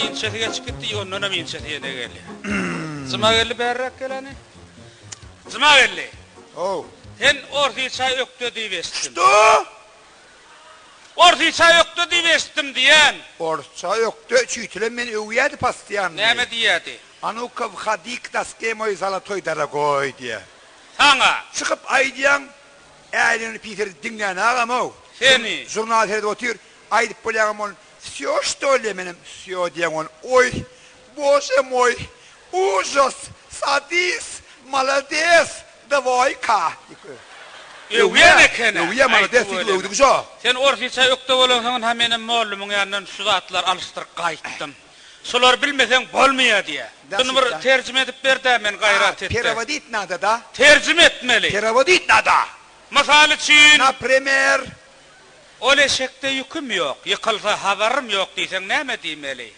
inçesi geçip gitdi, ondanam inçesi ýene gelýär. Jumageldi bärräk gel hany. Jumageldi. How. Sen orsyça ökde diýip eşitdim. Şto? Orsyça ökde diýip eşitdim diýýän. Orsça ökde uçitelem meni öwýädi postoýannyý. Näme diýýädi? A nu-ka whodi k doske moý zolotoý dorogoý diýýä. Saňa. Çykyp aýdýaň, äýnegini pis edip diňlänagam-ow. Seni. Žurnal seredip otyr, aýdyp bolýaňam ol Wsýo çto li menem wsýo diýen ol oý bože moý ujos sadis malades dwoýka Öwýän ekeni. Öwýä malades diýip öwdügi şo. Sen orsyça ökde bolansoň ynha menem mollumyň ýanyndan şu zatlary alyşdyryp gaýtdym. Şulary bilmeseň bolmaýa diýä. Şuny bir terjime edip berdä men gaýrat etde. Perewodit nada da. Terjime etmeli. Perewodit nada. Mysal üçin. Naprimer. Ol eşekde ýüküm ýok, ýykylsa habarym ýok diýseň näme diýmeli?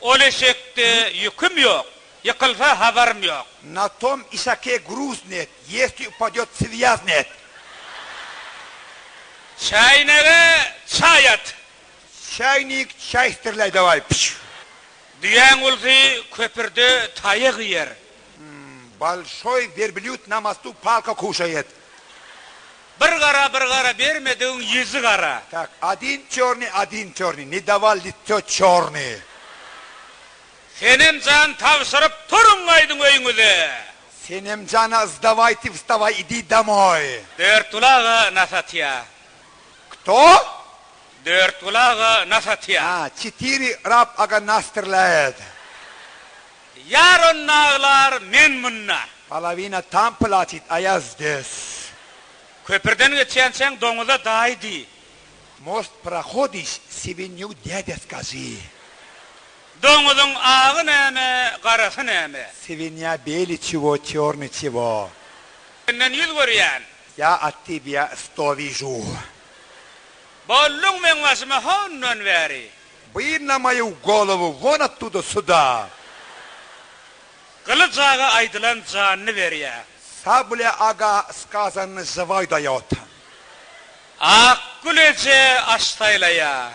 Ol eşekde ýüküm ýok, ýykylsa habarym ýok. Na tom işake gruz net, ýesli upadýot swýaz net. Çäýnege çaý at. Çäýnik çäý strelýaý dawaý pşş. Düýäň ulusy köpürde taýak iýer. Bolşoý werblýud na mostu palka kuşaýet. Bir gara bir gara bermedigiň ýüzi gara. Tak, odin çornyý, odin çornyý, ne dawal litso çornyý. Senemjan tabşyryp turuň gaýdyň öýüňize. Senemjana sdawayte wstaway idi domoý. Dörtguly aga nas atýa. Kto? Dörtguly aga nas atýa. A, çetiri rap aga nastrlyaet. Ýar onda aglar, men munda. Polowina tam platit, a ýa zdes. Köpürden geçýänçäň doňuza daýy diý. Most prohodiş, swinýu dýadýa skaži. Doňuzyň agy näme, garasy näme? Swinýa beli çiwo, çýornyý çiwo. Senden ýüz görýän. Ýa ot tebýa sto wižu. Bolduň meň başyma hondan bäri. Byr na moýu golowu won ottuda suda. Gylyç aga aýdylan janyny berýä. Sablya aga skazanny žiwoý daýot. Akgül eje aş saýlaýa.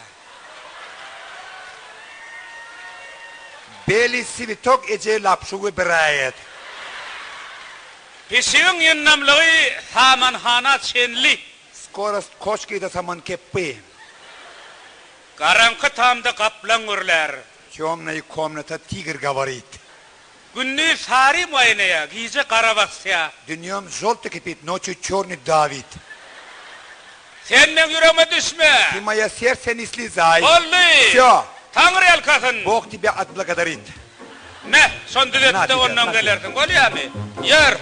Beli switok eje lapşu wybiraýet. Pişigiň ýyndamlygy samanhana çenli. Skorost koçki do samankeppi. Garaňky tamda gaplaň gürlär. Týomnaý komnata tigr govorit. Gündiz sary maýnaýa, gije gara basýa. Dnýom žoltyý kipit, noçýu çornyý dawit. Sen meň ýüregime düşme. Ty moýa serse ne slezay. Boldy! Wsýo! Taňry ýalkasyn! Bog tebýa otblagodarit. Me, şony düzet-de ondan gelersiň, bolýamy? Ýör!